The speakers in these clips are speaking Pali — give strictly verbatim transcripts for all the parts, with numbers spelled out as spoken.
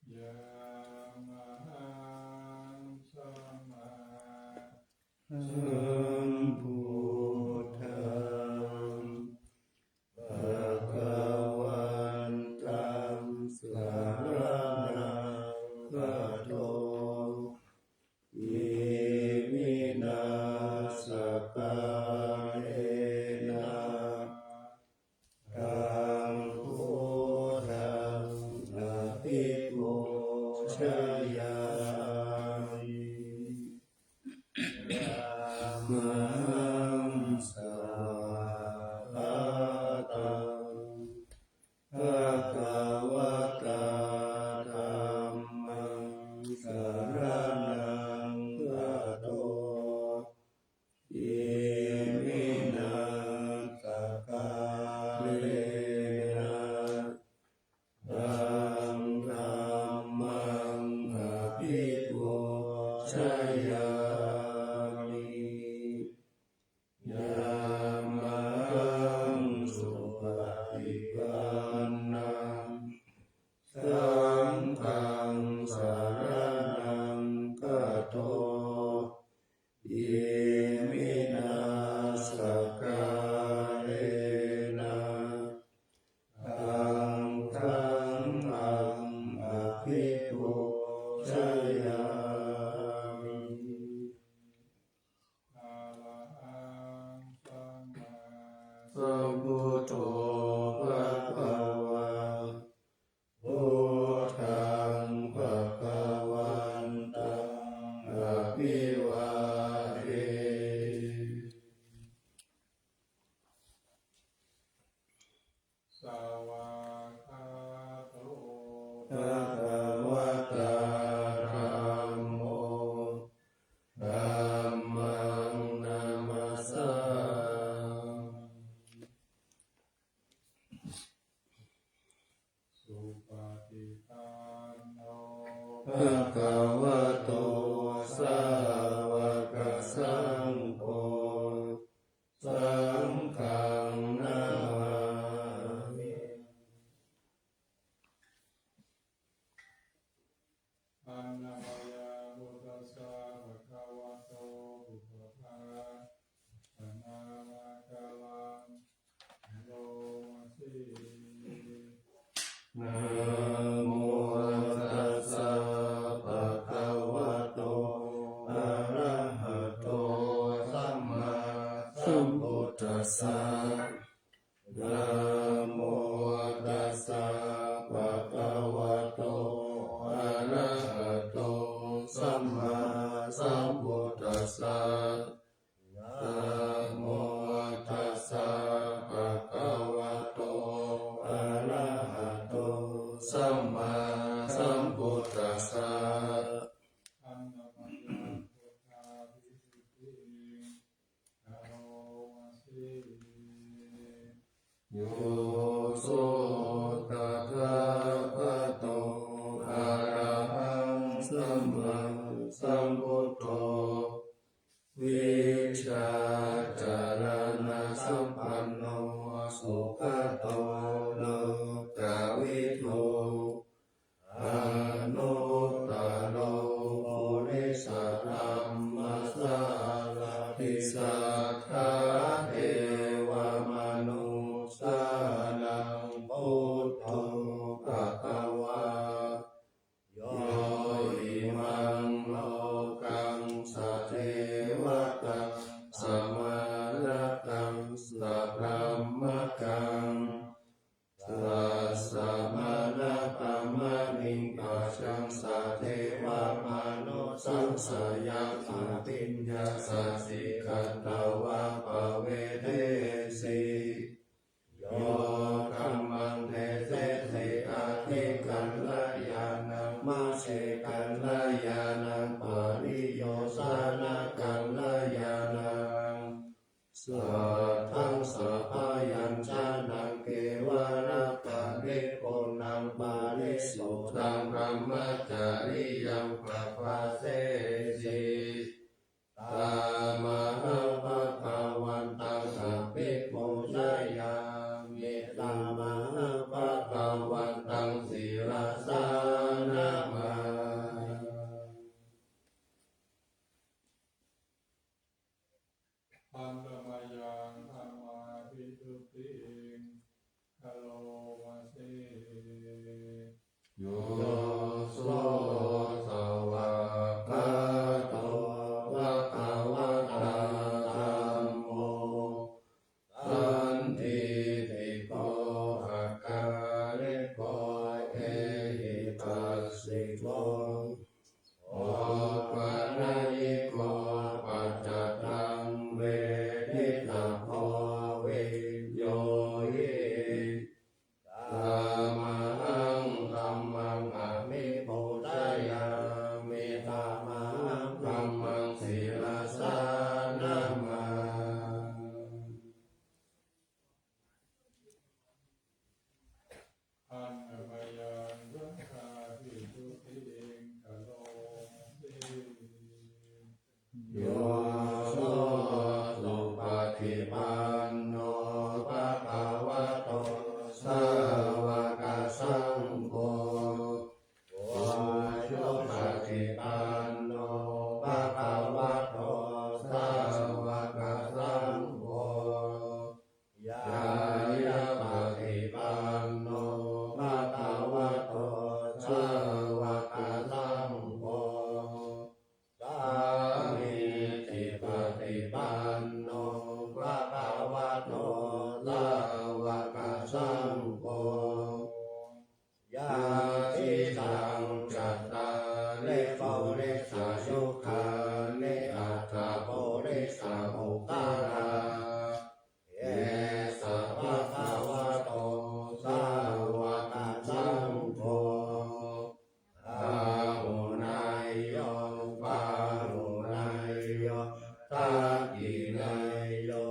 Yamahaṃ sammāsambuddhaṃ bhagavantaṃ saraṇaṃ gato, iminā sakkārena taṃ buddhaṃ abhipūjayāmi. Yamahaṃ svākkhātaṃ bhagavatā dhammaṃ saraṇaṃ gato, iminā sakkārena taṃ dhammaṃ abhipūjayāmi. Yamahaṃ supaṭipannaṃ saṅghaṃ saraṇaṃ gato, iminā sakkārena taṃ dhammaṃ abhipūjayāmi. Arahaṃ sammāsambuddho bhagavā, buddhaṃ bhagavantaṃ abhivādemi. Svākkhāto bhagavatā dhammo, dhammaṃ namassāmi. Supaṭipanno bhagavato sāvakasaṅgho, saṅghaṃ namāmi. Annamāya buddhassa bhagavato pubbabhāganamakāraṃ karoma se. Namo tassa bhagavato arahato sammāsambuddhassa. Namo tassa bhagavato arahato sammāsambuddhassa. Namo tassa bhagavato arahato sammāsambuddhassa. Annamāya buddhābhistitiṃ karoma se. Yo so tathāgato arahaṃ sammāsambuddho vijjācaraṇasampanno sugato lokavidū anuttaro purisadammasārathi satthā devamanussānaṃ buddho bhagavā. Yo imaṃ lokaṃ sadevataṃ samārakkhaṃ sabrahmakaṃ sassamaṇabrāhmaṇiṃ pajaṃ sadevamanussapāyaṃ abhiññā sacchikatvā pavedesi. Yo dhammaṃ desesi adhikaraṇañāṇaṃ majjhikaraṇañāṇaṃ pariyosānakaraṇañāṇaṃ satthaṃ sabyañjanaṃ kevalaparipuṇṇaṃ parisuddhaṃ brahmacariyaṃ pavassesi. Tamahaṃ bhagavantaṃ abhipūjayāmi. Tamahaṃ bhagavantaṃ sirasā na Opanayiko paccattaṃ veditabbo viññūhi. Tamahaṃ dhammaṃ abhipūjayāmi, tamahaṃ dhammaṃ sirasā namāmi. Annamayaṃ saṅghābhisuddhiṃ karoti. Yo so supaṭipanno bhagavato sāvakasaṅgho, ujupaṭipanno bhagavato sāvakasaṅgho, ñāyapaṭipanno bhagavato sāvakasaṅgho, sāmīcipaṭipanno bhagavato sāvakasaṅgho, yadidaṃ cattāri purisayugāni aṭṭha purisapuggalā, esa bhagavato sāvakasaṅgho, āhuneyyo pāhuneyyo dakkhiṇeyyo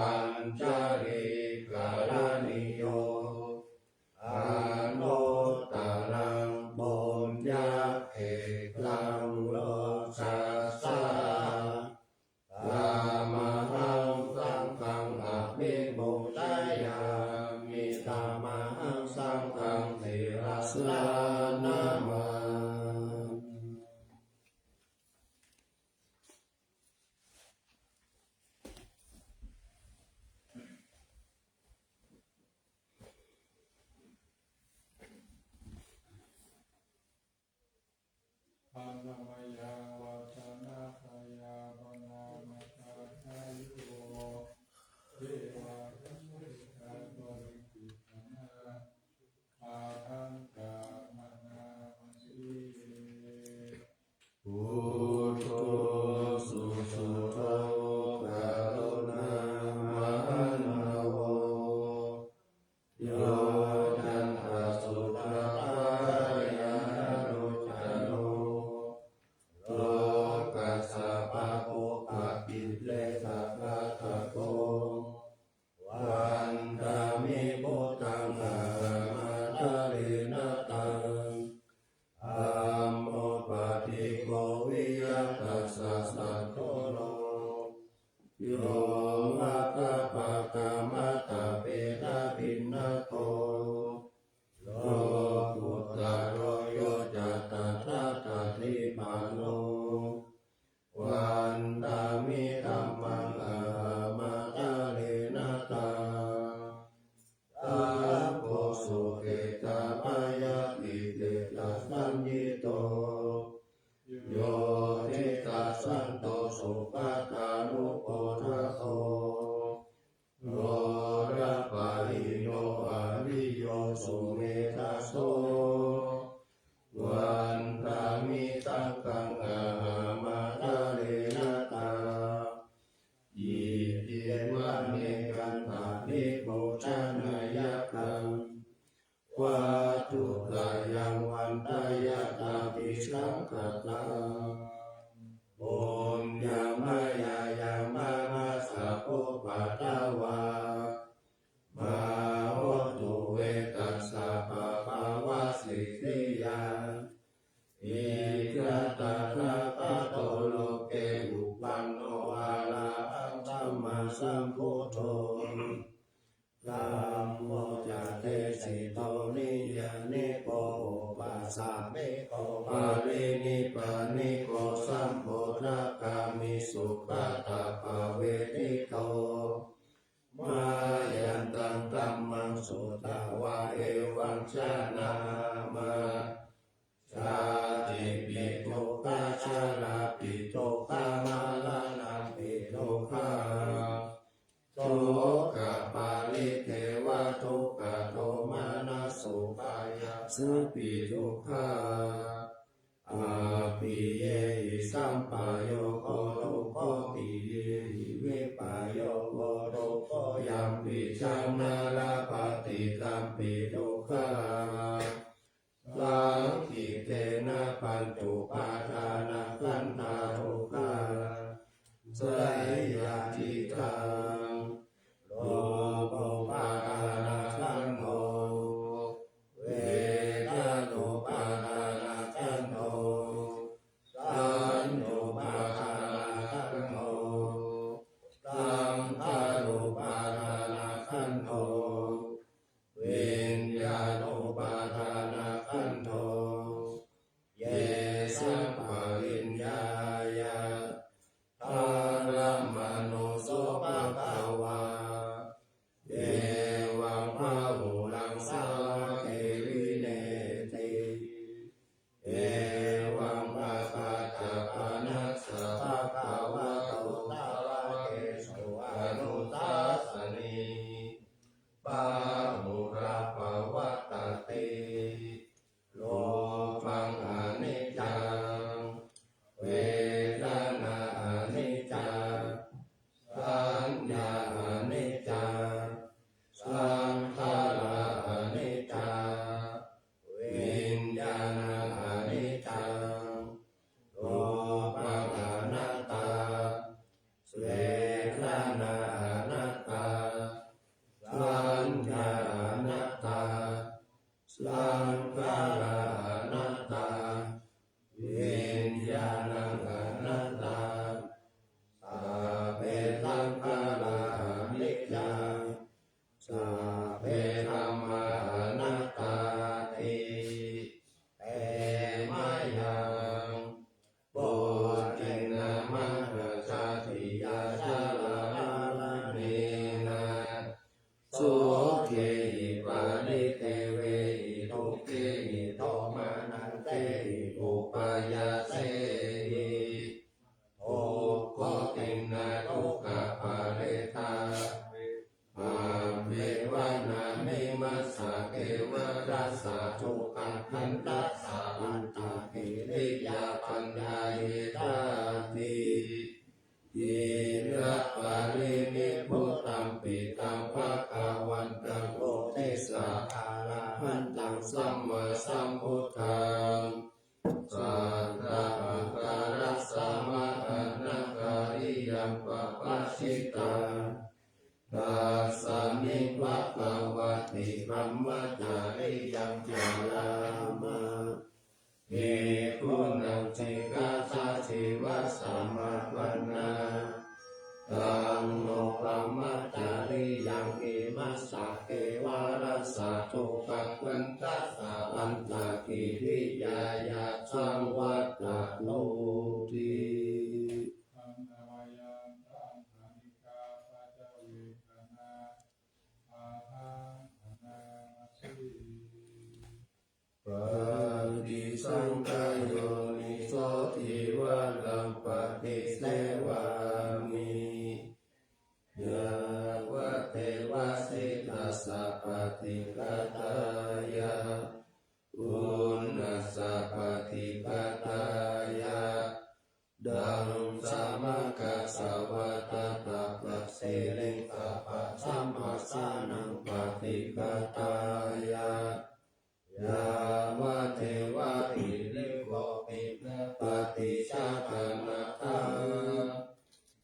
añjalikaraṇīyo, anuttaraṃ puññakkhettaṃ lokassāti. Tamahaṃ saṅghaṃ abhipūjayāmi, tamahaṃ saṅghaṃ sirasā namāmi. Annamayaṃ vacanappayapaṇāmatathāyo, devā santike parikkhittamanā, bhadantā manāmati. Buddho susuddho karuṇāmahaṇṇavo, yocantasuddhapāyānuggano, lokassa pāpūpakilesaghātako, vandāmi buddhaṃ ahamatharena taṃ. Dhammo paṭigho viya tassa saṅgho no, yo maggapākamattabhedabhinnako, lokuttaro yo ca tathāgatipālo, vandāmi dhammaṃ ahamatharena taṃ. Saṅgho soketabayātiseṭṭhasaññito, yo vippassanto supaṭṭhānuposaṅgo, orapahīno ariyo sumedhaso, vandāmi saṅghaṃ ahamatharena taṃ. Iti vāne kaṇḍa vipūjanāya kaṃ, vatthuttayaṃ vandeyyatāpi saṅkhataṃ. Puññaṃ mayā yaṃ mama sabbupaddavā, mā hontu ve tassa pāpavasesiyā. Idha tathāgato loke uppanno arahaṃ sammāsambuddho, dhammo ca desito niyyāniko opasamiko parinibbāniko sambodhagāmi sugatāpavetito. Mayantaṃ dhammaṃ sutvā evaṃ janāma, jātipi dukkhā jarāpi dukkhā maraṇampi dukkhaṃ, dukkhaparidevā dukkhadomanassupāyāsāpi dukkhā. appiyehi sampayogo dukkho, piyehi vippayogo dukkho, yampicchaṃ na labhati tampi dukkhaṃ. Saṅkhittena pañcupādānakkhandhā dukkhā, seyyathidaṃ. Rūpupādānakkhandho, vedanupādānakkhandho, saññupādānakkhandho, saṅkhārupādānakkhandho, viññāṇupādānakkhandho. Yesaṃ pariññāya dharamanussūto bhagavā, evaṃ bahulaṃ sāvake vineeti. Evaṃ pakāca panassa bhagavato sāvakesu anussāsanī, bahulā pavattati. Rūpaṃ aniccaṃ, vedanā aniccā, saññā aniccā, saṅkhārā aniccā, viññāṇaṃ aniccaṃ. Rūpaṃ anattā, vedanā anattā, saññā anattā, saṅkhārā anattā, viññāṇaṃ anattā. Sabbe saṅkhārā aniccā, sabbe dhammā anattāti. Te mayaṃ puttinā mahāsatiyā jalamaggena sokehi paridevehi dukkhehi domanassehi upāyāsehi, dukkhotti na dukkhaparittā. Abbhevanamimassa kevalassa dukkhakkhandhassa antagiriyapaññāyitati. Idha parinibbutampi taṃ bhagavantaṃ uddissa arahantaṃ sammāsambuddhaṃ satthā puggalassa mahānagariyaṃ pavattitā. Tasmiṃ bhagavati brahmacariyaṃ carāma. Bhikkhūnaṃ sikkhāsājīvasamāpannā. Taṃ no brahmacariyaṃ imassa kevalassa dukkhakkhandhassa antagiriya yasaṃ vadatūti. Paṭisaṅkhā yoniso cīvaraṃ paṭisevāmi yāvadeva sītassa paṭighātāya uṇhassa paṭighātāya. Taṃ samaggassa vātapāyasiriṃ sabbasamphassānaṃ paṭighātāya yāvadeva hirikopinapaṭicchādanatthaṃ.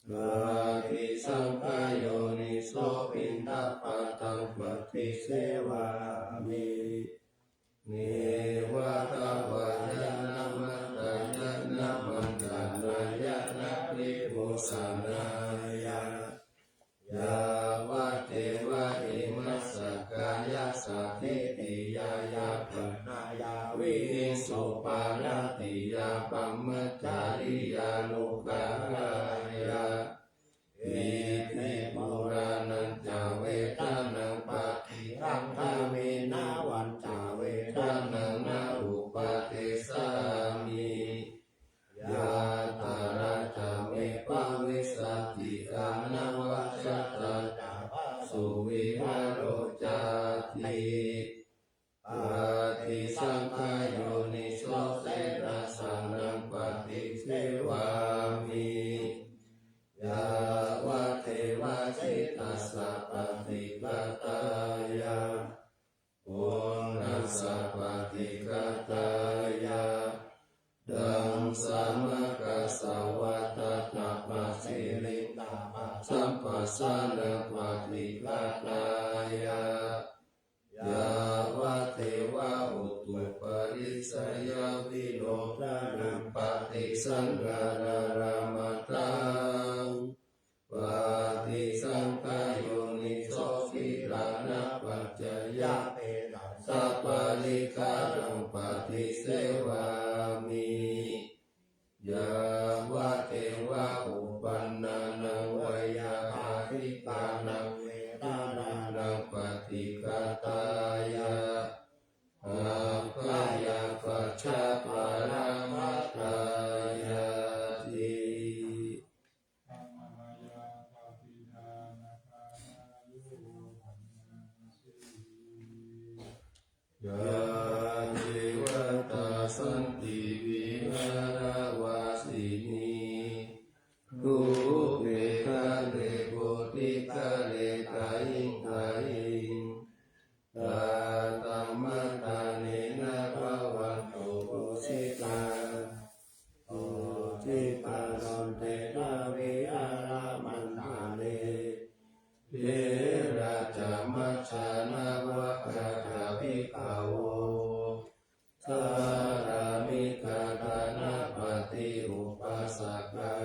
Paṭisaṅkhā yoniso piṇḍapātaṃ paṭisevāmi neva davāya na madāya na maṇḍanāya na vibhūsanāya yāvadeva imassa kāyassa ṭhitiyā yāpanāya vihiṃsuparatiyā brahmacariyānuggahāya. Iti purāṇañca vedanaṃ paṭihaṅkhāmi navañca vedanaṃ na uppādessāmi. Yātrā ca me bhavissati anavajjatā ca phāsuvihāro cāti. Paṭisaṅkhā yoniso senassa paṭighātāya, taṃ samaggassa vata tappasiriṃ tappasamphassānapaṭighātāya, yāvadeva utuparissayavinodanaṃ paṭisaṅkhāraramataṃ, paṭisaṅkhā yoniso cittaṃ appajāyāpesaṃsaparikkhāraṃ paṭisevāmi, yāvadeva uppannānaṃ veyyābādhikānaṃ vedanānaṃ paṭighātāya, abyāpajjhaparāmatayyāti. Yā ceva tā santi vihāravāsinī, thūpe ghare bodhighare tahiṃ tahiṃ, tā dhammadānena bhavantu pūjitā, pūjitā bhantena vihāramaṇḍale. Therā ca majjhā navakā ca bhikkhavo, sārāmikā dānapatī upāsakā,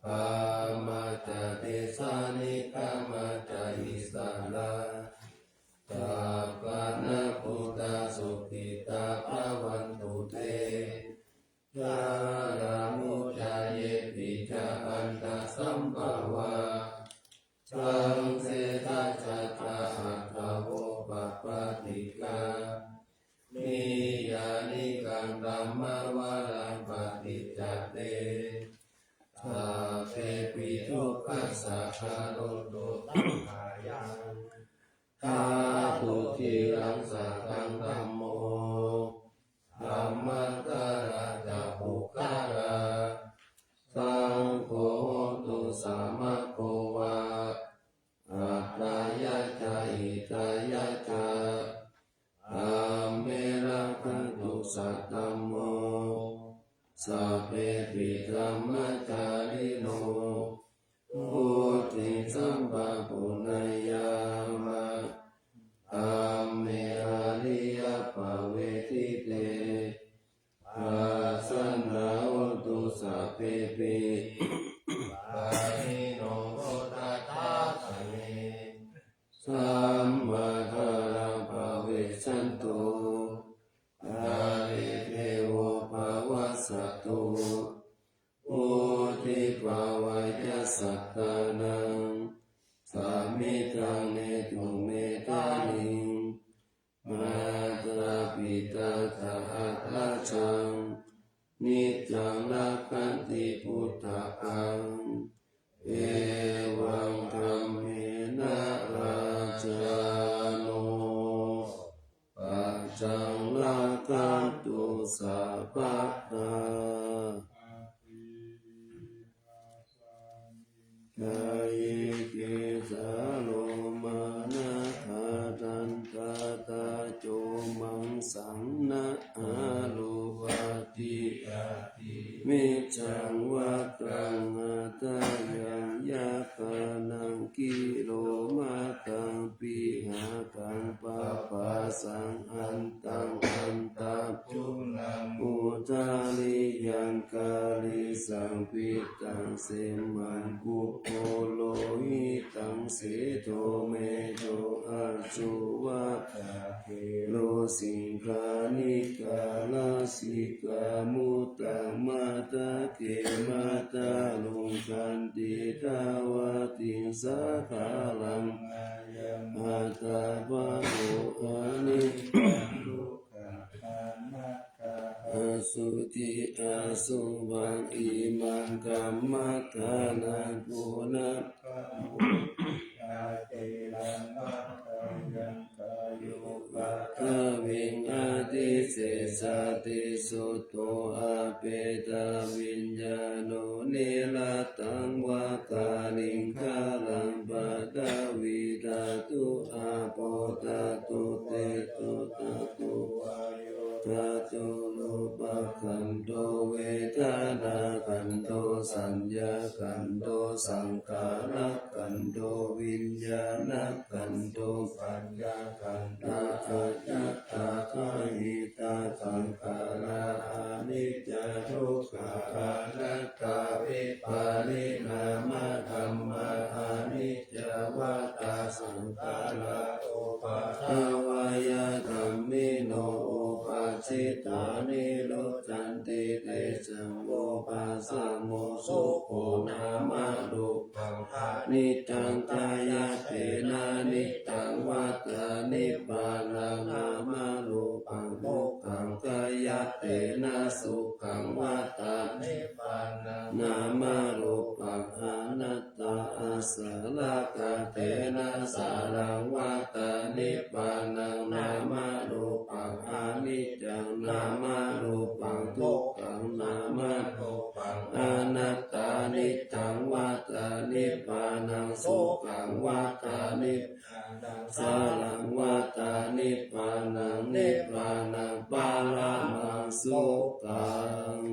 gāmā ca desā nekkhamā ca issarā, sappāṇabhūtā sukhitā bhavantu te. Jalābujā yepi ca aṇḍasambhavā, saṃsedajātā athavopapātikā, niyyānikaṃ dhammavaraṃ paṭicca te, sabbepi dukkhassa karontu saṅkhayaṃ. Ṭhātu ciraṃ sataṃ dhammo, dhammaddharā ca puggalā, saṅgho hotu samaggo va, atthāya ca hitāya ca. Amhe rakkhatu saddhammo, sabbepi dhammacārino, vuḍḍhiṃ sampāpuṇeyyāma, amhe ariyappavedite. Pasannā hontu sabbepi, pāṇino buddhasāsane. Sammā dhāraṃ pavecchanto, kāle devo pavassatu. Vuḍḍhibhāvāya sattānaṃ, samiddhaṃ netu medaniṃ. Mātā pitā ca atrajaṃ, niccaṃ rakkhanti puttakaṃ. Evaṃ dhammena rājāno, pajaṃ rakkhantu sabbadā. Kāye kecā lomā nakhā dantā taco maṃsaṃ nahārū aṭṭhī aṭṭhimiccaṃ vakkaṃ hadayaṃ yakkhānaṃ kilomakhaṃ pīhaṅkaṃ papphāsaṃ antaṃ antaṃ udariyaṃ karīsaṃ pittaṃ semhaṃ kubbu lohitaṃ sedo medo assu vata khelo siṅghāṇikā lasikā muttaṃ matthake mātā luṅganti dvātiṃsa khalaṃ. Ayaṃ aṭṭha bhavo aniccā dukkhā anattā asuddhi asubhaṃ imaṃ kammadānaṃ punabbhavoti. Aciraṃ aṭṭhayaṃ kāyo paṭhaviṃ adhisessati. Suddho apetaviññāṇo niratthaṃ vata nikkhaṃ paṭhavī dhātu āpo dhātu tejo dhātu vā Dhātu rūpakkhandho vedanākkhandho saññākkhandho saṅkhārakkhandho viññāṇakkhandho. Saññākhandhā anattā bahiddhā saṅkhārā aniccā dukkhā anattā vipariṇāmadhammā aniccā vata saṅkhārā uppādavayadhammino uppajjitvā nirujjhanti tesaṃ vūpasamo sukho nāmarūpaṃ aniccaṃ khayyatthenaniccā vata nibbānaṃ nāmarūpaṃ dukkhaṃ khayyatthenasukhaṃ vata nibbānaṃ nāmarūpaṃ anattā asarakatena saraṃ vata nibbānaṃ nāmarūpaṃ aniccaṃ nāmarūpaṃ dukkhaṃ nāmarūpaṃ anattā niccā vata nibbānaṃ sukhaṃ vata nibbānaṃ saraṃ vata nibbānaṃ nibbānaṃ paramaṃ sukhaṃ.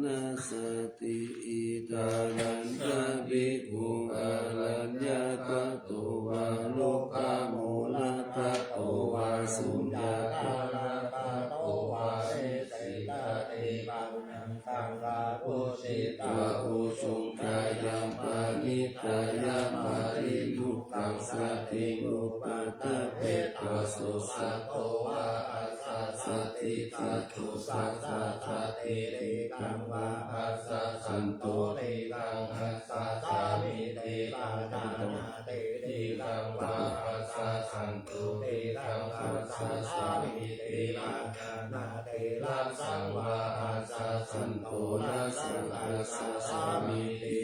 Ānāpānasati. Idaramanta bhikkhu araññagato vā rukkhamūlagato vā suññāgāragatto vā nisinnātīpaṇḍaṅkaṃ vā kusītā ujuṃ khayyaṃ paṇidhāya marimuttaṃ satiṃ upaṭṭhapetvā so saṅgho vā assā saddhiṭṭhito sassā satthiṭṭhikaṃ vā assā santo ṭhikaṃ assā sāmīti pajānāti ṭhikaṃ vā assā santo ṭhikaṃ assā sāmīti pajānāti rassaṃ vā assā santo rassaṃ assā sāmīti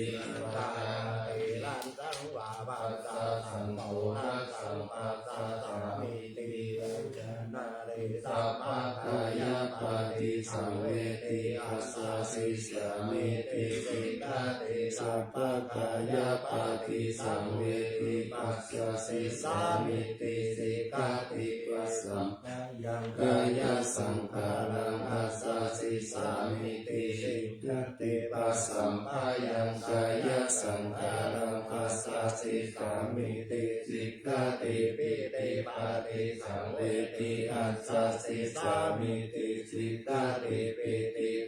pajānāti rassaṃ vā assā santo rassaṃ assā sāmīti pajānāti sabbakāyapaṭisaṃvedi assā sīsāmīti sikkhati sabbakāyapaṭisaṃvedi passasīsāmīti sikkhati pasamphayaṃ kāyasaṅkhāraṃ assā sīsāmīti sikkhati pasamphayaṃ kāyasaṅkhāraṃ assā sīsāmīti sikkhati pītipaṭisaṃvedi assā sīsāmīti sikkhati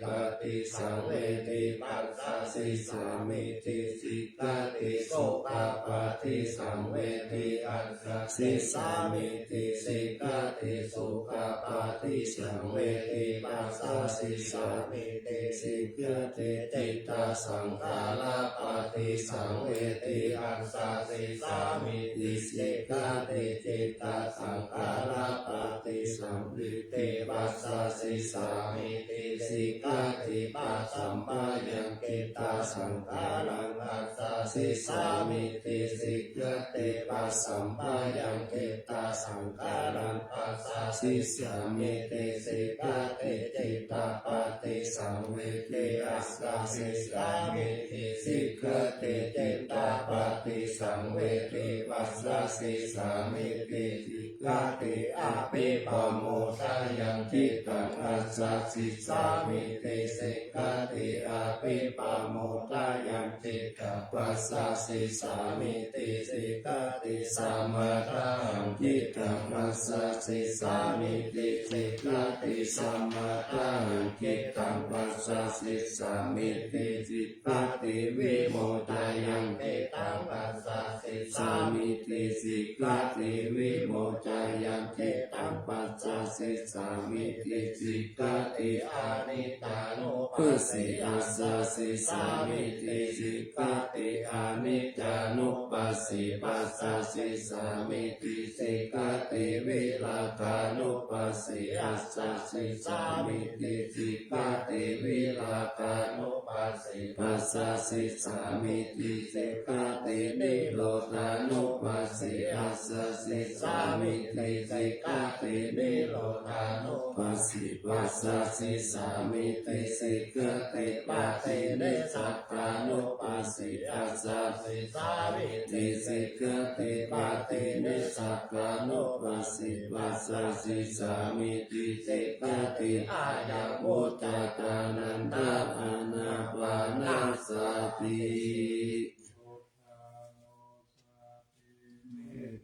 pītipaṭisaṃvedi passasīsāmīti sikkhati sokappaṭisaṃvedi assā sīsāmīti sikkhati sokappaṭisaṃvedi passasīsāmīti sikkhati cittasaṅkhārapaṭisaṃvedi assā sīsāmīti sikkhati cittasaṅkhārapaṭisaṃvedi passasīsāmīti sikkhati pasamphayaṃ cittasaṅkhāraṃ assā sīsāmīti sikkhati pasamphayaṃ cittasaṅkhāraṃ passasīsāmīti sikkhati cittapaṭisaṃvedi assā sīsāmīti sikkhati cittapaṭisaṃvedi passasīsāmīti sikkhati abhipamodāyaṃ cittaṃ assā sīsāmīti sikkhati abhipamodāyaṃ cittaṃ passasīsāmīti sikkhati samādāhaṃ cittaṃ assā sīsāmīti sikkhati samādāhaṃ cittaṃ passasīsāmīti sikkhati vimodāyaṃ cittaṃ passasīsāmīti sikkhati vimodāyaṃ cittaṃ passasīsāmīti sikkhati anittānupassi assā sīsāmīti sikkhati aniccānupassi passasīsāmīti sikkhati virāgānupassi assā sīsāmīti sikkhati virāgānupassi passasīsāmīti sikkhati nirodhānupassi assā sīsā sīsāmīti sikkhati, nirodhānupassī passasīsāmīti sikkhati, paṭinissaggānupassī assasīsāmīti sikkhati, paṭinissagganupassī passasīsāmīti sikkhati, ayamuccattānanda ānāpānasati.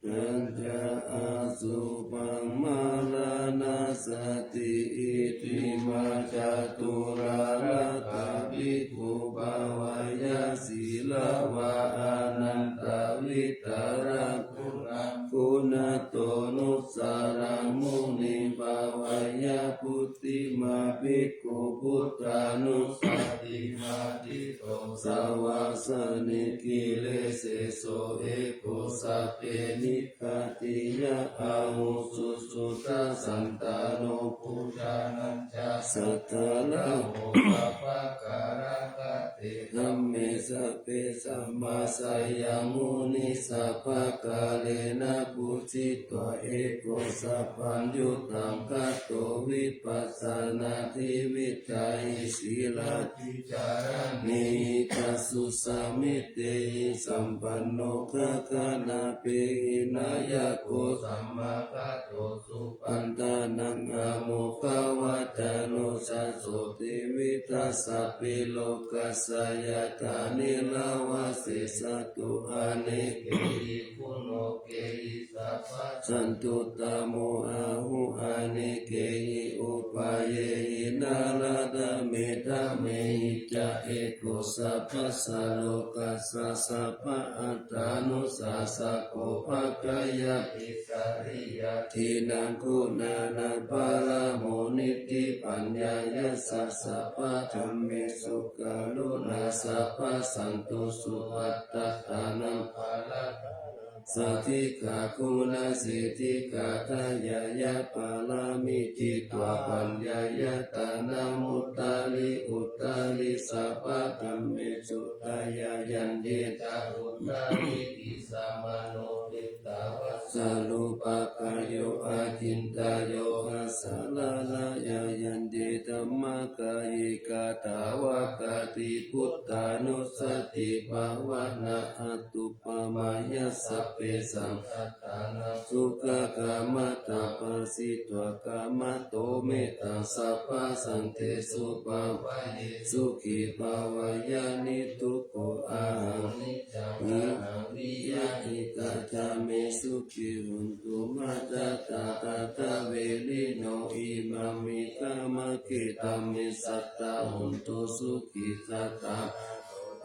Mettañca asubhaṃ maraṇasati. Itimā caturāraddhā bhikkhū bhāweyya sīlavā ānandavidhāraṃ guṇaguṇato nusaraṃ muniṃ bhāweyya bhikkhū buddhānussatī bhāsito savāsaṃ nikkhileseso eko sabbe nigghātiyā ahuṃ susuddhā santano pujanañca saddhāraho pāpaggaharakkhate dhamme sabbe sammā seyyamunisappakārena pūjitā eko sabbaññutaṃ kato vipassanādhi vidhāhi sīlādhi caraṇīhi ca susamitehi sampanno gaganāpehi nāyako samāgato supaṇṇānaṃ āmokavacano ca sotthi vidā sabbe lokassa yathā nirāvā sesā tu anekehi guṇokehi sabbā santuttamo ahu anekehi upayehi nālāda medhamehi ca eko sabbasā lokassa sabba attānusassako bhāgayapi sariyā dīnaṃ guṇānaṃ paramo niddhi paññāya ca sabbadhammesu karuṇā sabbasanto suvattattānaṃ palatānaṃ sādhikā guṇasīdhikā dāyāya pāramī titvā paññāya tāna muttarī uttarī sabbadhammesu dāyāyan ye ca uttarī samāno tiṭṭhavassa rūpakāyo acintayuṃ asalarā yāyante dhammā kāyikā tavakārī buddhānussatibhāvanā anuppamāya sabbesaṃ sattānaṃ sukhā kāmatā bhāsitā kāmato mettaṃ sabbasantesu bhāvaye sukhī bhāveyya niddukkho ahaṃ niccaṃ ahaṃ niyyānikaṃ ca me sukhī hontu mā ca tathāta verino imaṃ me kamake dhamme sadā hontu sukhī sadā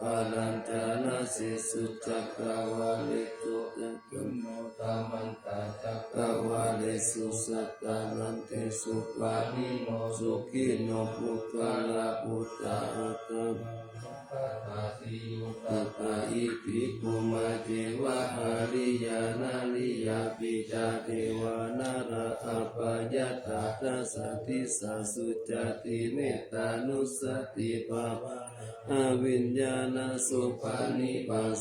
balañca rājesu cakkavāḷesu sadā samantā cakkavāḷesu sadā bhadrantesu pāṇino sukhino puggalā buddhā atta iti bhummā devā ariyā nariyāpi ca devā naro āpyuttā dasā disā sucati mettānussatibhāvanā aviññāṇasubhā nibbānasubhā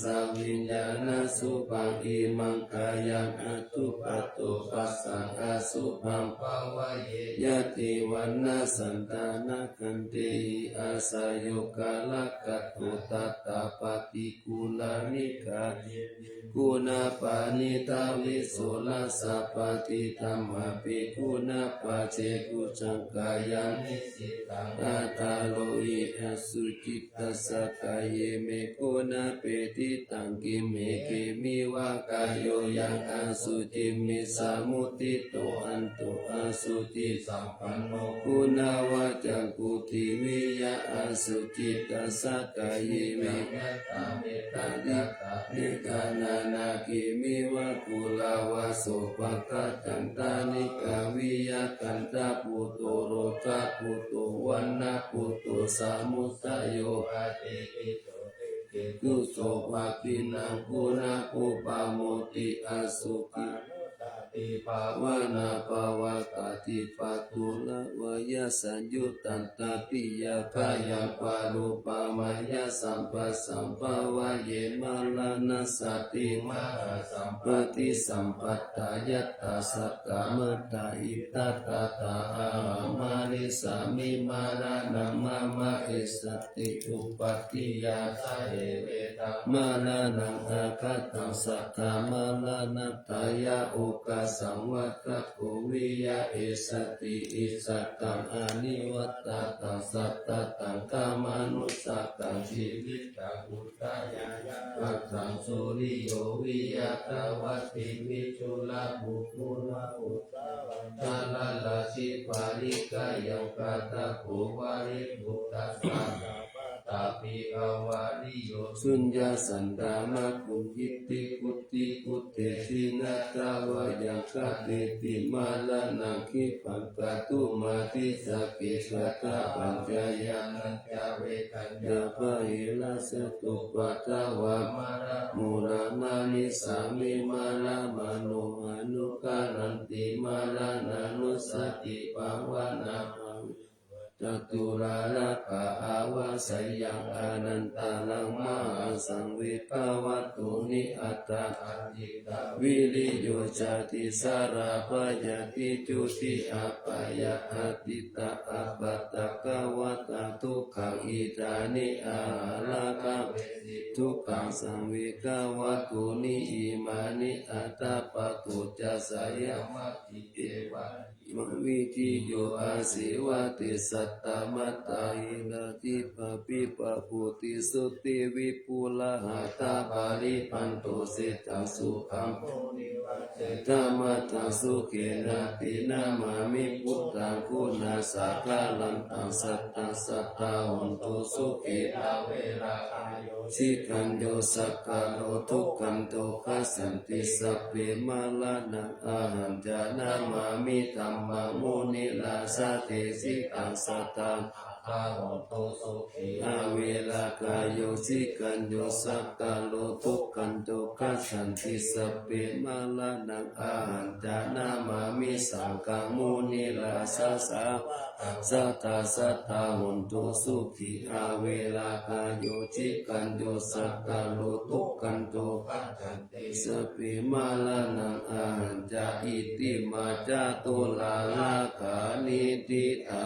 imaṃ kāyaṃ adubbhaddo passaṃ asubhaṃ bhāvaye yadi vaṇṇasaṃ taṇhaṅkhanteti asayuṃ kālakato tathāpati guṇāni kāyene guṇāpaṇītā visuddhā sabbadhi dhammāpi guṇā paccekavussaṃ kāyaṃ nissinnaṃ ataroti asucitā satta ye me guṇā patiṭṭhā kimmhi khemhi va kāyo yaṃ asuciṃ visuddhito anto asuci sampanno guṇavaccaṃ puthiviyaṃ asucitā satta ye me yaṃ yattha mettā yattha mettā nānā khemhi va kulavāso paṭṭhānaṃ taṇhikā viya kaṇṭaputto lobhaputto maṇhaputto sāmuttayogā tiṭṭhito so vā khīṇaṃ guṇapuppamo ti asukhī Bhavanapavattipaṭipaṭulavayasaṃyuttaṃ tatiyābhayaṃ parūpamayasambhasambhāvaye maraṇaṃ satiṃ mahāsaṃ paṭisambhātayattha sakkamata itthattatā ahaṃ marissāmi maraṇaṃ mama esati uppattiyā sahe vedha maraṇaṃ agataṃ sattha maraṇatthāya okāsaṃ vata ko viya esati issataṃ anivajjataṃ sattataṃ khamānu sataṃ jīvitaṃ udayāya taṃ suriyo viya dvāti viṭū ra pu gu ra pu ṭa va ca rā rā si pa ri ka yaṃ ga ṭha go vā ri pu ṭa sā gā pā ṭā pi a vā ri yo suññā san tā ma gu ñ i ṭi gu ṭi gu ṭe ji na ṭha va yaṃ ga ṭe ti maraṇaṃ khippaṃ ka tu ma ti ca ke ga ṭha pañ ca yā nañ ca ve dañ yā ba he ra sa tu pa ṭha va mara ṇo ra marissāmi mara ma ṇo a nu ga ran ti maraṇānussati bhāvanā ca tu ra ra ga a va ca yaṃ anantaraṃ mahāsaṃ ve dha va tu ni a ṭa a ti ta vi ri yo ca ti sā ra bha ya ti ju ti a bha ya a ti ta a pa ṭa ga va ṭa du kkhaṃ i da ni a ha ra ga ve si du kkhaṃ saṃ ve dha va tu ni i ma ni a ṭa pa ṭo ca sa ya ma ti e va i ma vi ṭi yo a se va te satta mattā hi ra di pā pi pā pu ti so ti vi pu ra ha ṭa pa ri bhaṇ to se taṃ su khaṃ dhammattaṃ sukhe na ti na ma mi buddhaṃ gu ṇa sā ga raṃ taṃ sattaṃ satthā hontu sukhi a ve rā ga yo ji gañ yo sa ga ro du ggaṇ do ga san ti sabbe maraṇaṃ a hañ ca na ma mi dhammaṃ mu ni rā ja de si taṃ satthā a ve rā ga yo ji gañ yo sa ga ro du ggaṇ do ga san ti sabbe maraṇaṃ a hañ ca na ma mi saṅghaṃ mu ni rā ja sā va taṃ satthā satthā hontu sukhi a ve rā ga yo ji gañ yo sa ga ro du ggaṇ do ga san ti sabbe maraṇaṃ a hañ ca i ti ma ca tu ra ra ga ni ṭhitā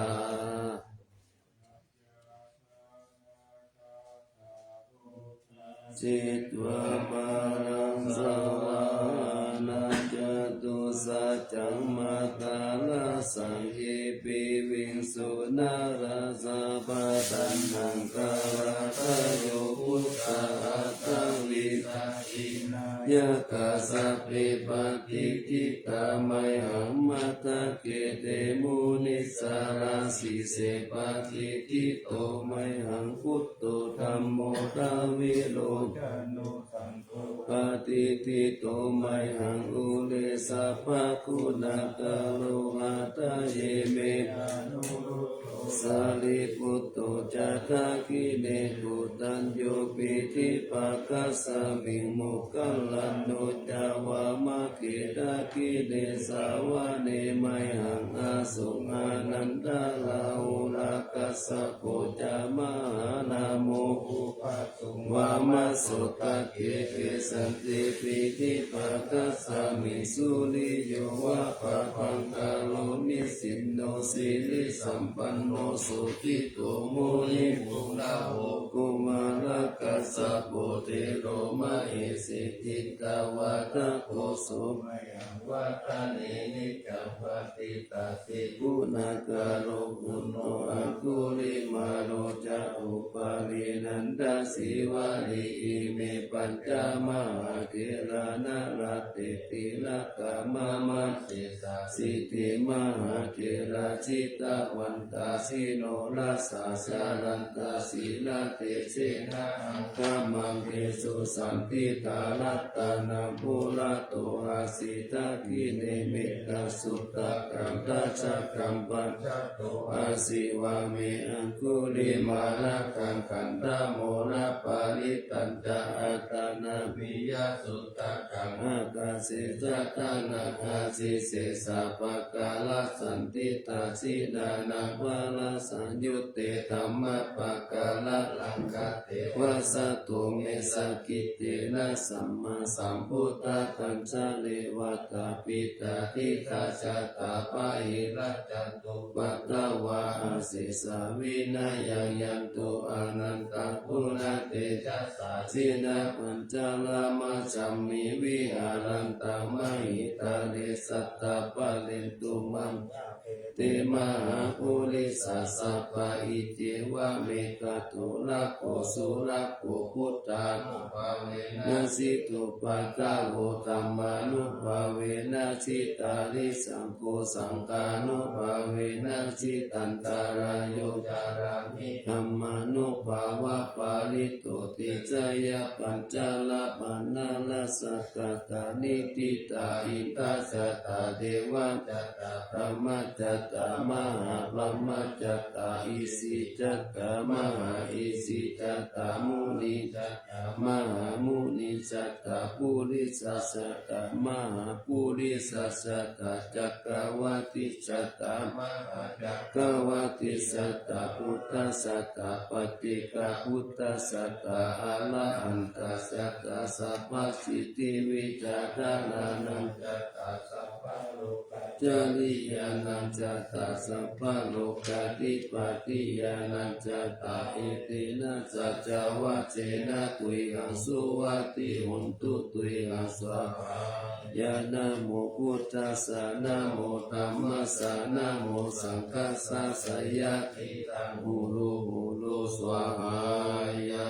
ji tvā maraṃ savāhanaṃ catusaccāmattharassaṃ ye piviṃsu narāsabhā. Taṇhaṅkarādayo buddhā aṭṭhavīsati nāyakā sabbe patiṭṭhitā mayhaṃ matthake te munissarā. Sīse patiṭṭhito mayhaṃ buddho dhammo dvilocano saṅgho patiṭṭhito mayhaṃ ure sabbaguṇākaro. Hadaye me anurud dho sārīputto ca dakkhiṇe koṇḍañño piṭṭhibhāgasmiṃ moggallāno ca vāmake. Dakkhiṇe savane mayhaṃ āsuṃ ānandarāhulā kassapo ca mahānāmo ubhāsuṃ vāmasotake. Kesante piṭṭhibhāgasmiṃ suriyo va pabhaṅkaro nisinno sirisampanno sobhito munipuṅgavo. Kumārakassapo thero mahesī cittavādako so mayhaṃ vadane niccaṃ patiṭṭhāsi guṇākaro. Puṇṇo aṅgulimālo ca upālī nandasīvalī ime pañca mahātherā nalāṭe tilakā mama. Sesāsīti mahātherā jitavantā jinorasā jalantā sīlatejena aṅgamaṅgesu saṇṭhitā. Ratanaṃ purato āsi dakkhiṇe mettasuttakaṃ, dhajaggaṃ pacchato āsi vāme aṅgulimālakaṃ. Khandhamoraparittañca āṭānāṭiyasuttakaṃ, ākāse chadanaṃ āsi sesā pākārasaṇṭhitā. Jinānaṃ balasaṃyutte dhammapākāralaṅkate, vasato me sakiccena sammāsambuddhā. Tañcare vata piṭṭhadiṭṭhā jātā bāhirajjhattupaddavā, asesā vinayaṃ yantu anantaguṇatejasā. Jinapañjaramajjhamhi viharantaṃ mahītale, sattaṃ palentu maṃ te mahāpurisāsabhā. Icceva me khaddarakkho surakkho, buddhānubhāvena jitupaddavo, dhammānubhāvena jitārisaṅgho, saṅghānubhāvena jitantarāyo, carāmi dhammānubhāvapālito. Te jayapañjarapaṇṇarasagatā niṭṭhitā, indā jātā devā jātā brahmā jātā mahābrahmā jātā, isī jātā mahāisī jātā, munī jātā mahāmunī jātā, purisā jātā mahāpurisā jātā, cakkavāṭī jātā mahācakkavāṭī jātā, putā jātā paccekabuddhā jātā, arahantā jātā sabbasiddhivijjādharānaṃ jātā, sabbalokacāriyānaṃ jātā, sabbalokādhipatiyānaṃ jātā. Etena saccavajjena tuyhaṃ suvatthi hotu, tuyhaṃ svākkhātaya. Namo buddhassa, namo dhammassa, namo saṅghassa, jayasiddhaṃ hotu, hotu svākkhātaya.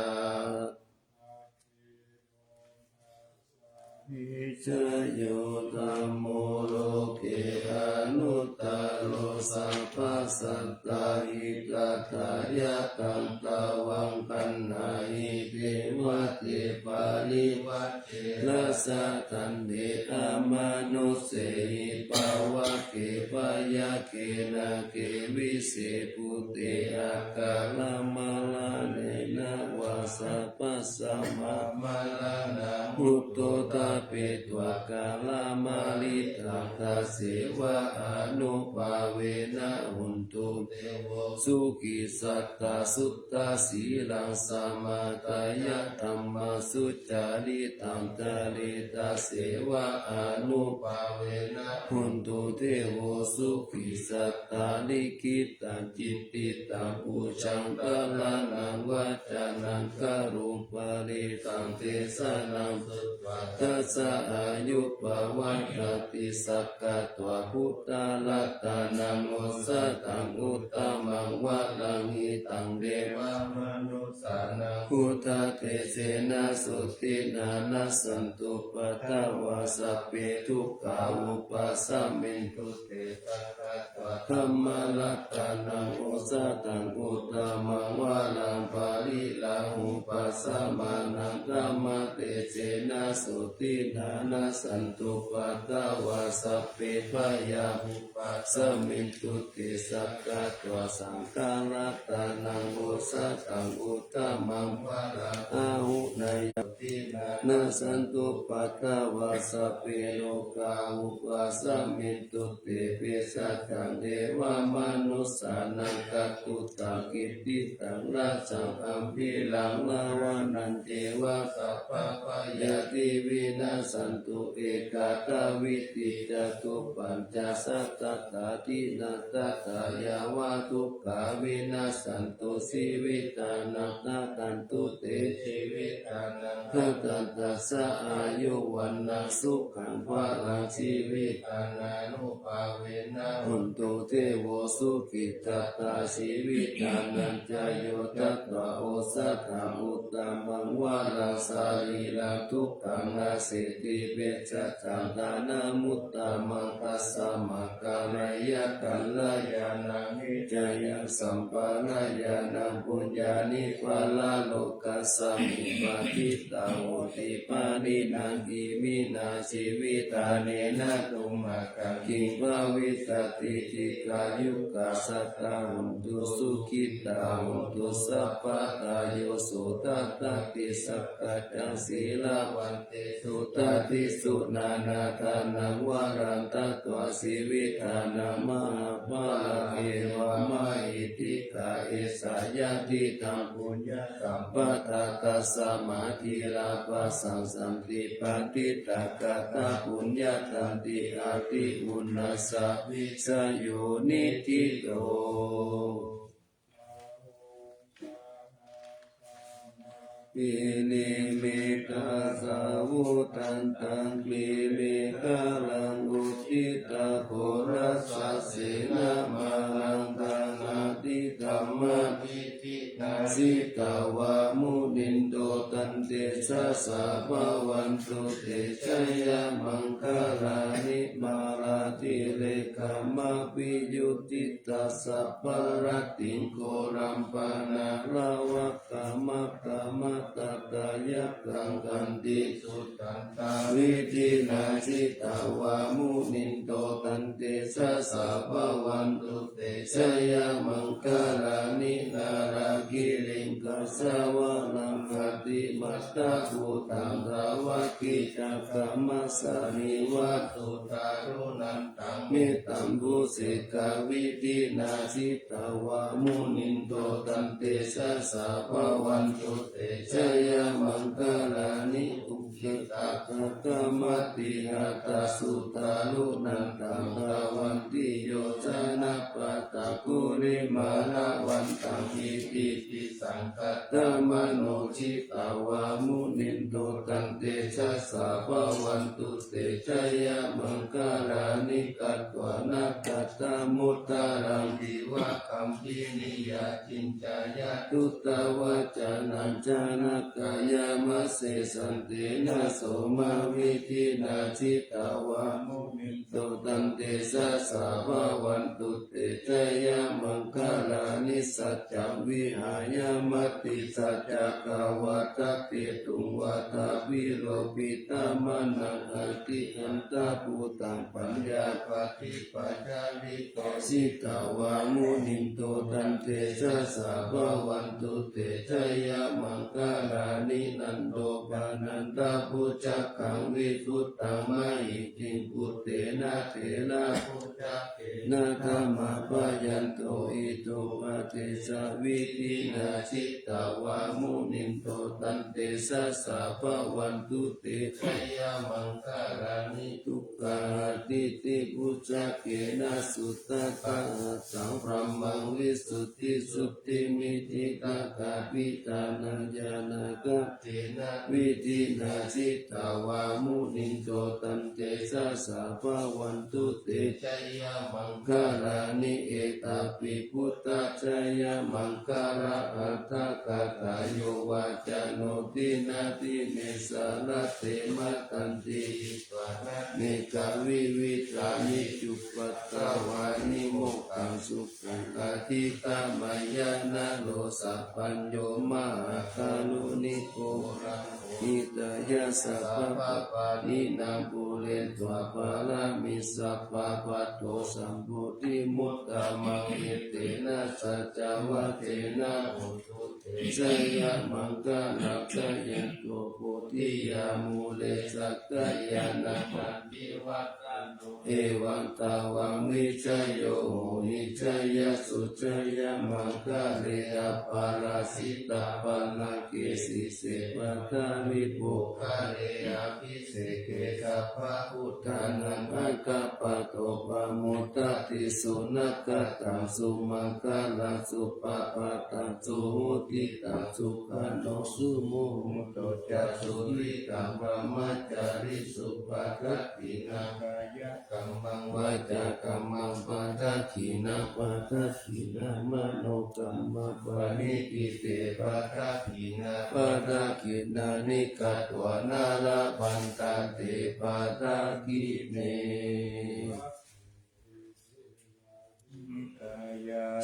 Jayo dhammo loke anuttaro, sabbasattāhitatthāya, taṃ tvaṃ gaṇhāhi devate, parivajje rājadaṇḍe, amanussehi pāvake, byagghe nāge vise bhūte, akālamaraṇena vā sabbasmā maraṇā mutto, tāpetvā kālamāritaṃ, tassevānubhāvena hontu devo sukhī sattā. Suddhasīlaṃ samādāya, dhammaṃ sucaritaṃ care, tassevānubhāvena hontu devo sukhī sattā. Likkhitaṃ cintitaṃ pūjaṃ dhāraṇaṃ vācanaṃ garuṃ, paresaṃ desanaṃ sutvā, dasa āyu pavaḍḍhanti. Sakkatvā buddharatanaṃ osathaṃ uttamaṃ varaṃ, hitaṃ devamanussānaṃ, buddhatejena sotthinā, nassantupaddavā sabbe, dukkhā vūpasamentu te. Sakkatvā dhammaratanaṃ osathaṃ uttamaṃ varaṃ, pariḷāhūpasamanaṃ, dhammatejena sotthinā, nassantupaddavā sabbe, bhayā vūpasamentu te. Sakkatvā saṅgharatanaṃ osathaṃ uttamaṃ varaṃ, āhuneyyaṃ sotthinā, nassantupaddavā sabbe, rogā vūpasamentu te. Vessaccaṃ devamanussānaṃ, katvutaṃ khiṭṭhitaṃ rājjaṃ, gambhīraṃ ravanañceva, sabbabhayāpi vinassantu. Ekaṃ dvīti catuppañcasatadhāti, natthatthāya vā dukkhā vinassantu, jīvitānaṃ ṭhatantu te. Jīvitā ṭhātā, tassa āyu vaṇṇaṃ sukhaṃ balaṃ, jīvitānānubhāvena hotu devo sukhī sattā. Jīvitānañca yo datvā osathaṃ uttamaṃ varaṃ, sarīraṃ dukkhaṃ naseti, vessaccaṃ dānamuttamaṃ, tasmā kalyāṇaṃ kalyāṇaṃ jayaṃ sampādaṃ yānaṃ puññāni paralokasmiṃ patiṭṭhā honti pāṇinanti. Iminā jīvitā nena tumhākaṃ kiṃ bhavissati. Dīghāyukā sattā hontu sukhitā hontu sabbadā. Yo sodhattati sakkaccaṃ sīlavantesu tatthi suṇānādānaṃ varaṃ datvā jīvitdānaṃ mahapphalaṃ. Evamāhi dīghā esā yadidaṃ puññasampadaṃ tasmā dhīrā bhāssanti patiṭṭhāgatā puññattanti. Ādi uṇhassa vijayo niṭṭhito. Pīṇimiddhasavudhantaṃ girigabbharaṃ uditaghorasasenamāraṃ dānādidhammavidhinā jitavā munindo tantejasā bhavatu te jayamaṅgalāni. Mārātirekamabhiyujjhitasabbarattiṃ ghorampanāḷavakamakkhamathaddhayakkhaṃ khantīsudantavidhinā jitavā munindo tantejasā bhavatu te jayamaṅgalāni. Nāḷāgiriṃ gajavaraṃ atimattabhūtaṃ dāvaggicakkamasanīva sudāruṇantaṃ mettambusekavidhinā jitavā munindo tantejasā bhavatu te jayamaṅgalāni. Ukkhittakhaggamatihatthasudāruṇantaṃ dhāvantiyojanapathaṅgulimālavantaṃ iddhībhisaṅkhatamano jitavā munindo tantejasā bhavatu te jayamaṅgalāni. Katvāna kaṭṭhamudaraṃ iva gabbhinīyā ciñcāya duṭṭhavacanaṃ janakāyamajjhe santena somavidhinā jitavā munindo tantejasā bhavatu te jayamaṅgalāni. Saccaṃ vihāya matisaccakavādaketuṃ vādābhiropitamanaṃ atiandhabhūtaṃ paññāpadīpajalito jitavā munindo tantejasā bhavatu te jayamaṅgalāni. Nandopanandabhujagaṃ vibudhaṃ mahiddhiṃ puttena therabhujagena damāpayanto iddhūpadesavidhinā jitavā munindo tantejasā bhavatu te jayamaṅgalāni. Duggāhadiṭṭhibhujagena sudaṭṭhahatthaṃ brahmaṃ visuddhijutimiddhibakābhidhānaṃ ñāṇāgadena vidhinā jitavā munindo tantejasā bhavatu te jayamaṅgalāni. Etāpi buddhajayamaṅgalaaṭṭhagāthā yo vācano dinadine sarate matandī hitvāna nekavividhāni cupaddavāni mokkhaṃ sukhaṃ adhigameyya naro sapañño. Mahākāruṇiko hitāya sabbapāṇinaṃ pūretvā pāramī sabbā patto sambodhimuttamaṃ etena saccavajjena hotu te jayamaṅgalaṃ. Jayanto bodhiyā mūle sakyānaṃ nandivaḍḍhano evaṃ tvaṃ vijayo hohi jayassu jayamaṅgale aparājitapallaṅke sīse paṭhavipokkhare abhiseke sabbabuddhānaṃ aggappatto pamodati. Sunakkhattaṃ sumaṅgalaṃ supabhātaṃ suhuṭṭhitaṃ sukhaṇo sumuhutto ca suyiṭṭhaṃ brahmacārisu padakkhiṇaṃ kāyakammaṃ vācākammaṃ padakkhiṇaṃ padakkhiṇaṃ manokammaṃ paṇidhī te padakkhiṇā padakkhiṇāni katvāna labhantatthe padakkhiṇe.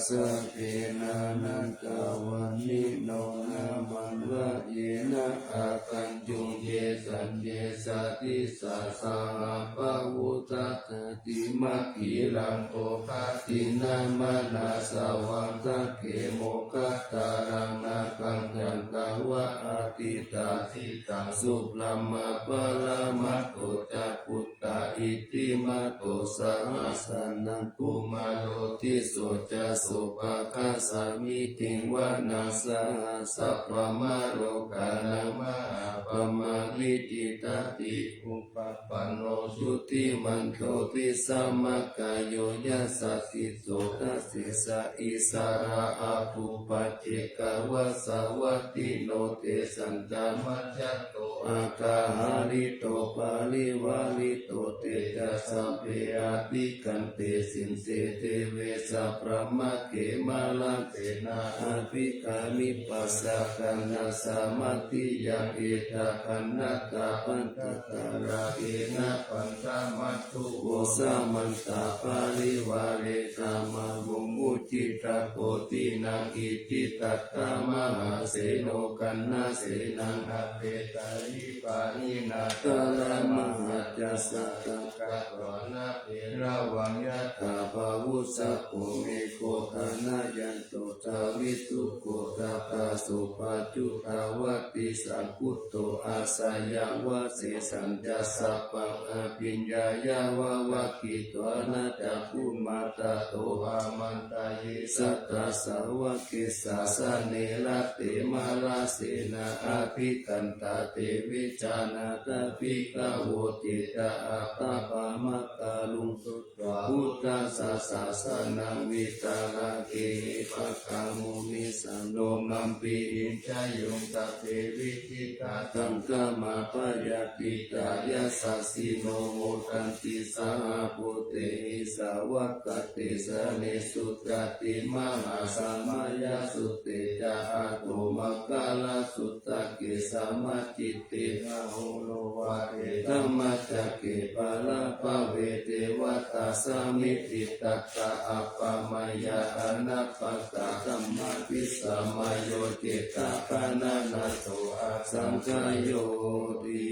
Sabbe nānattavaṇṇino nāmanvayena āgañchuṃ, ye caññe sadisā saha pavutthajātimakkhīlaṃ, oghatiṇṇamanāsavaṃ dakkhemoghataraṃ nāgaṃ candaṃva āditā, diṭṭhaṃ subrahmā paramatto ca puttā iddhimato saha. Sanaṅkumāro tisso ca sopāga samiddhiṃ vanaṃ, sahassabrahmalokānaṃ mahābrahmābhitiṭṭhati. Upapanno jutimanto vijjamākāyo yasassi so, dasettha issarā apuppajjekavasavattino, tesañca majjhato āga hārito parivārito. Te ca sabbe abhikkante sinde deve sabrahmake, mārasenā abhikkāmi passa kaṇhassa mandiyaṃ. Etha gaṇhatha bandhatha rāgena bandhama ttu vo samantā parivāretha, mā vo muñcittha koci naṃ. Iti tattha mahāseno kaṇhasenaṃ apesayi, pāṇinā talamāhacca saraṃ katvāna bheravaṃ. Yathā pāvussako megho thanayanto savijjuko, tadā so paccudāvatti saṅkuddho asayaṃvase. Tañca sabbaṃ abhiññāya vavakkhitvāna cakkhumā, tato āmantayī satthā sāvake sāsane rate. Mārasenā abhikkantā te vijānātha bhikkhavo, te ca ātappamakaruṃ sutvā buddhassa sāsanaṃ. Vītarāgehi pakkāmuṃ nesaṃ lomampi iñjayuṃ. Sabbe vijitā saṅgāmā bhayātītā yasassino, modanti saha bhūtehi sāvakā te janesutāti. Mahāsamayasutte ca aṭṭhoparisakkhāsuttake, samāhitte rahulā vāhe dhammacakke pālābhave devatā samitiṃ. Tattha appamāya anappakā dhammavisamayo, cetāgaṇanaso asaṅkhāyoti.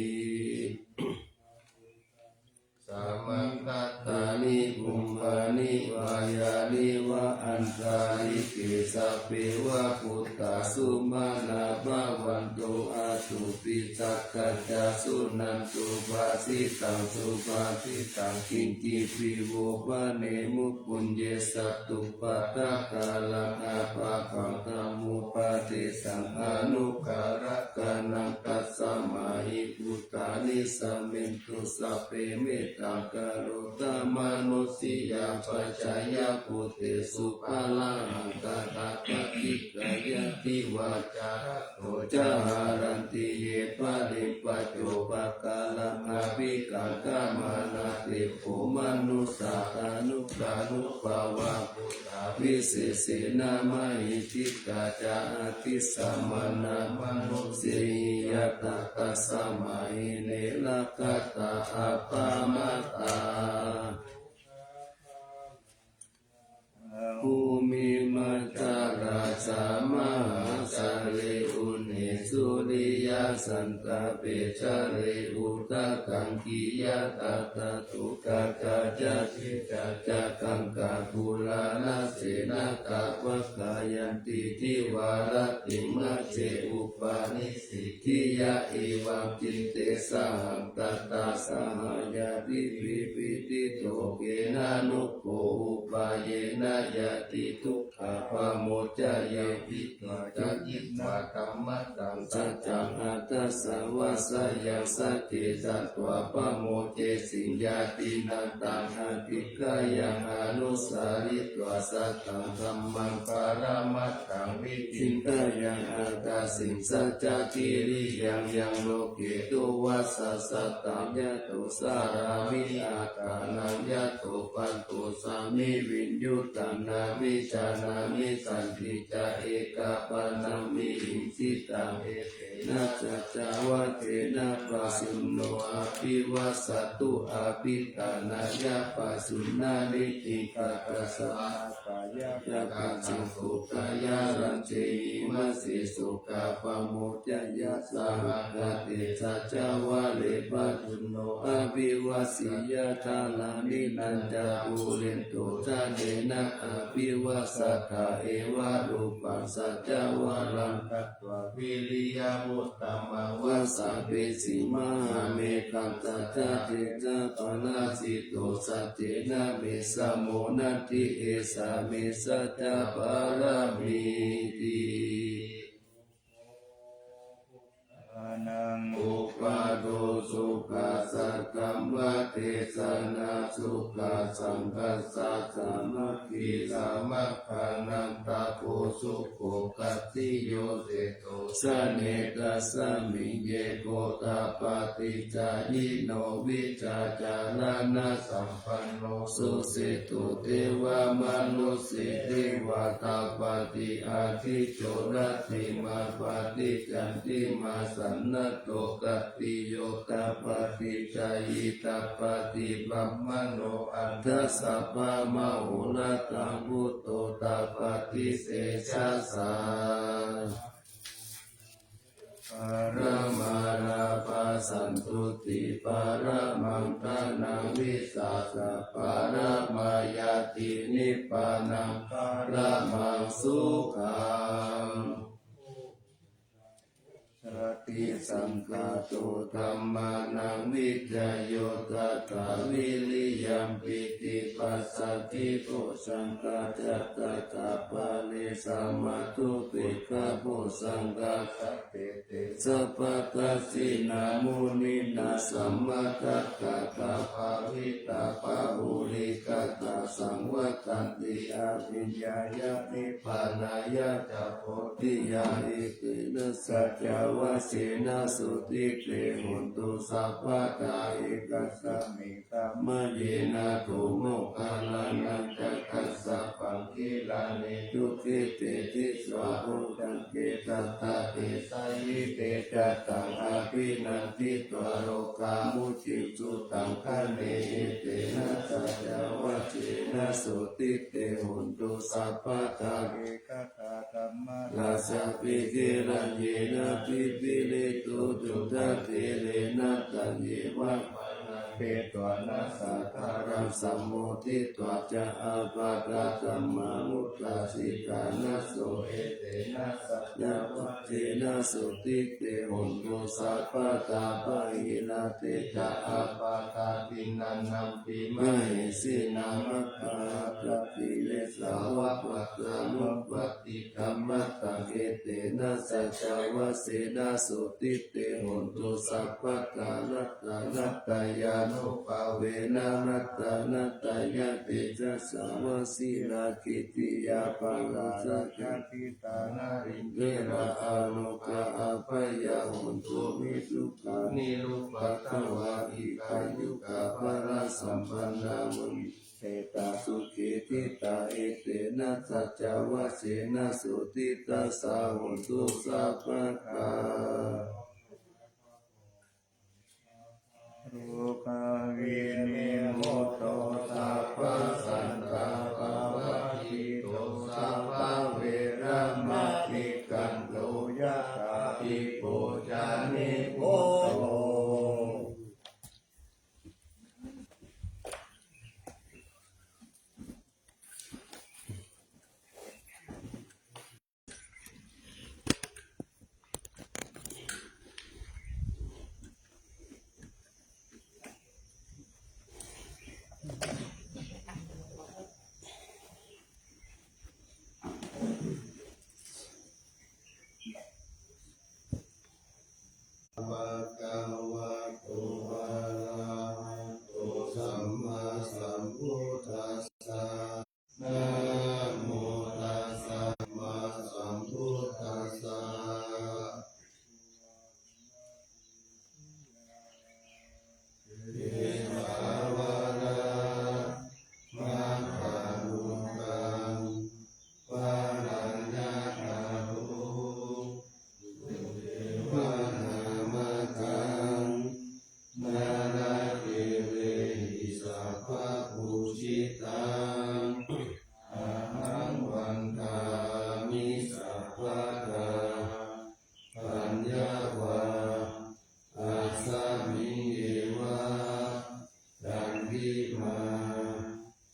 Samantā bhūtāni bhuvāni vā yāni va antalikkhe, sabbe va bhūtā sumanā bhavantu athopi sakkacca. Suṇantu bhāsitaṃ subhāsitaṃ, kiñcipi vo bhaṇemu puññe sattupaddakaraṃ apāpaṃ dhammūpadesaṃ anuggahakaraṃ. Tasmā hi bhūtā nisāmentu sabbe, mettaṃ karotha mānusiyā pajāya bhūtesu. Pāṇahaṅ tathā paṭikkāya divā ca ratto ca haranti ye baliṃ, paccopakāraṃ abhikkāmānā te kho manussā. Tānuddhānubhāvā bhūtā visesena mahiddhikā ca, addisāma manussehi ñātā, tasmā hi ne rakkhatha appamattā. Bhūmi majjha rājā mahāsale, une suriyasantāpe jale udakaṃ khiyatadā. Duggā ca ca khiḍḍā ca gaṅgā uṇṇānasenadā, pavakkanti divā rattiṃ majjhe upanisi ṭṭhiyā. Evaṃ diṭṭhe sahaṃ tathā sahaññādhibhi pīḷito, kena no kho upāyena ñāti dukkhā pamuccayati. Tañca khitvā dhammaṭṭhaṃ saccaṃ aṭṭhāsa vassāyaṃ, sacce jatvā pamuccesi ñātīnaṃ, taṃ adhikkāya anusaritvā sataṃ dhammaṃ paramattham taṃ vicchindeyya. Attasaṃ saccakiriyaṃ yaṃ loke tuvaṭaṃ sataṃ, yato carāmi attānaṃ yato panto sāmi viññūhīti nābhijānāmi, santi ca ekapāṇaṃ vihiṃsitaṃ, etena saccavajjena pajunno abhivasatu. Appettānāya pajunnaṃ, niddhiṃ katvāna kayañca kaṭṭhaṃ, so kāyo rajjehimasiso. Pamodayāsa ākāse saccavajje, pajunno abhivasīya, thanayaṃ ca pulito, thanayaṃ abhivasatha, evarūpaṃ saccavajjena katvā, viriyamuttamaṃ vasapāsi, mahāmeghasātātejapālāhito, saccavajjena bhismo nandiṃ, esā me saccapāramīti. Ānando sukha saddhammadesanā, sukha saṅghassa sāmaggī, samaggānaṃ tapo sukho. Khattiyo seṭṭho janetasmiṃ, ye gottapaṭicāyino, vijjācaraṇasampanno, so seṭṭho devamanusse ceva. Tappati ādicco, rattimābhāti candimā, sannaddho khattiyo tappati, jhāyī tappati brāhmaṇo, aṭṭhāsabbamahorattaṃ, buddho tappati tejasā. Paramā lābhā santuṭṭhī, paramaṃ dhanaṃ vissāsaṃ, paramā ñātī nibbānaṃ, paramaṃ sukhaṃ. Satisaṅkhāto dhammānaṃ vicayo tathā, viriyampīti passaddhi bojjhaṅgā ca tathāpare, samādhupekkhabojjhaṅgā sattete sabbadassinā, muninā sammadakkhātā bhāvitā bahulīkatā, saṃvattanti abhiññāya nibbānāya ca bodhiyā. Etena saccavajjena sotthi te hotu sabbadā. Ekasmiṃ samaye nātho moggallānañca kassapaṃ, gilāne dukkhite disvā bojjhaṅge, tattha te sāyite ca taṃ abhinanditvā, rogā mucciṃsu taṅkhaṇe. Etena saccavajjena sotthi te hotu sabbadā. Ekadā dhammarājāpi gelaññenābhipīḷito, cundattherena taññeva bhaṇāpetvāna sādaraṃ, sammoditvā ca ābādhā tamhā vuṭṭhāsi ṭhānaso. Etena saccavajjena sotthi te hotu sabbadā. Pahīnā te ca ābādhā tiṇṇannampi mahesinaṃ, maggāhatakilesāva pattānuppattidhammataṃ. Etena saccavajjena sotthi te hotu sabbadā. Ratanattayānubhāvena ratanattayatejasā, vajirakkhittiyā parājitā narīndhasārabhū, bhayā hontu nissukkhā nirupādā vā, dīghāyukā balāsampannā munisessā, sukhī cittā etena saccavajjena sotthi tassa hotu sabbadā. Rogā vinimutto sabbasantāpavajjito, sabbaveramatikkanto yathādhippo ca nibbuto. Jitaṃ ahaṃ vandāmi sabbadā, paññā vā asmiṃ eva candimā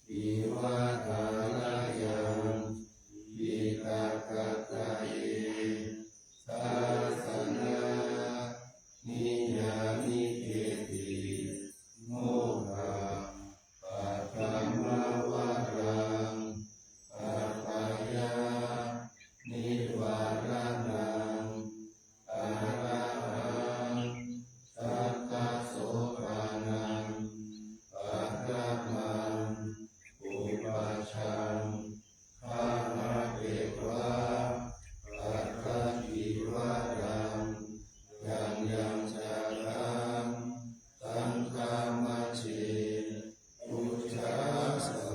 iva thārayaṃ, jitapaññāye dassanaṃ niyyānike ti. Mokkha paṭhamavaraṃ bhayanivaṭṭhanaṃ, arahaṃ satta soppānaṃ paṭhamaṃ pubbajaṃ gahaṭṭheva paṭhavivaṭṭhaṃ, yaṃ yaṃ jātaṃ saṅghamajjhe pūjā svāhā.